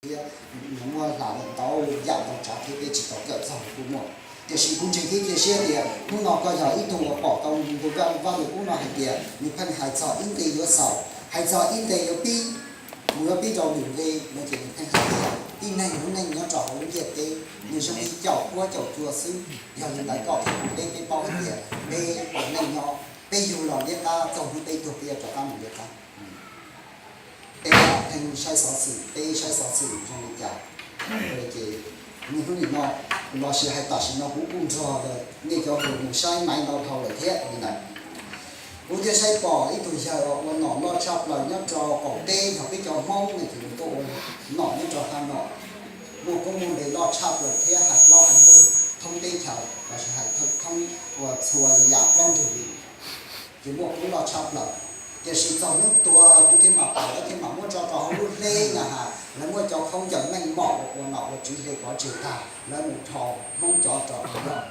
thiab, nws muaj hla ntau yam ntau tsav thiab peb tsis tau kawm txog los kuj muaj. Tiam sis kuv ntseeg thiab cia siab tias hnub no koj yog ib tug uas pom tau ntu Vaj Lug Kub no hais tias nws pheej hais txog ib nqe yuav xaus, hais txog ib nqe yuav pib, mus yuav pib rau lwm nqe no ces nws pheej hais tias tib neeg lub neej nyob rau hauv lub ntiaj teb nws zoo li caum huab caum cua xwb. Yog li ntawd koj thiab kuv peb, peb paub hais tias peb ua neej nyob, peb yug los liab qab, txog hnub peb tuag peb yuav rov qab mus liab qab. Peb pheej saib xov xwm, peb saib xov xwm zoo li cas? Ces niaj hnub nim no los sis hais tam sim no kuv kuj nrog nej cov hluas mus saib maiv ntau dhau lawm thiab li ntawd. Kuv thiaj saib pom ib tug yawg uas ua nom loj tshaj plaws nyob rau qaum teb, yog peb cov Hmoob no ces nws tuaj ua nom nyob rau Hav Nom, muaj koob muaj npe loj tshaj plaws thiab hais plaub hais ntug thoob teb chaws los sis hais thoob ua txhua yam plaub ntug li, ces muaj koob loj tshaj plaws. Tiam sis txog hnub tuag kuv thiaj mam pom lawv thiaj mam muab tso rau hauv lub hleb na has, lawv muab cov khaub ncaws meej mom uas ua nom ua tswv hle pov tseg tag, lawv mus rho Hmoob cov rau hauv.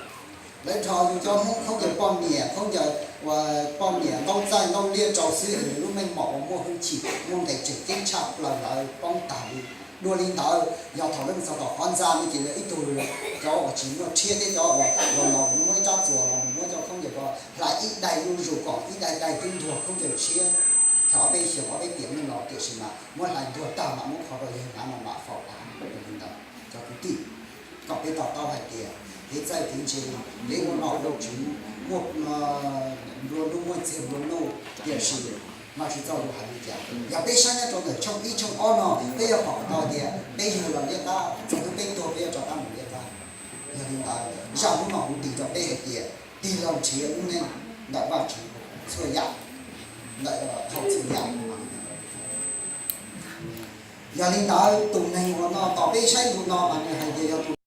Lawv rho yus cov Hmoob khaub ncaws poj niam, khaub ncaws uas poj niam ntaub txaij ntaub liab rau xwb es nws lub meej mom uas muaj hwj chim muaj nqis tseem ceeb tshaj plaws lawv poob tag li. Dua li ntawd yog thaum lawv mus txog tom qhov ntxa no ces lawv ib tug, cov uas tsis muaj tshiab thiab cov uas los los muab ib rab txuas los mus muab cov khaub ncaws ko hlais ib daim lub zus kom ib daim daim twb ntuag khaub ncaws tshiab. Thaum ob peb xyoos ob peb tiam neej los tiam sis mas muab hlais ntuag tag mam muab kho rau yawg Nav no mam faus tas li ntawd. Cov kwv tij, kom peb to taub hais tias kev txawj kev ntse, kev ua nom ua tswv muaj nplua nuj muaj txiag nplua nuj, tiam sis Vajtswv txoj lus hais li cas? Yog peb saib nyob rau ntawm tshooj ib tshooj ob no peb yuav pom tau tias peb yug los liab qab, txog hnub peb tuag peb yuav rov qab mus liab qab. Yog li ntawd zaj hnub no kuv tis rau peb hais tias tig los nrhiav lub neej ntawm Vajtswv txhua yam, ntawm thaum txhua yam. Yog li ntawd tus neeg uas no tos peb saib ntu no mas nws hais tias yog tus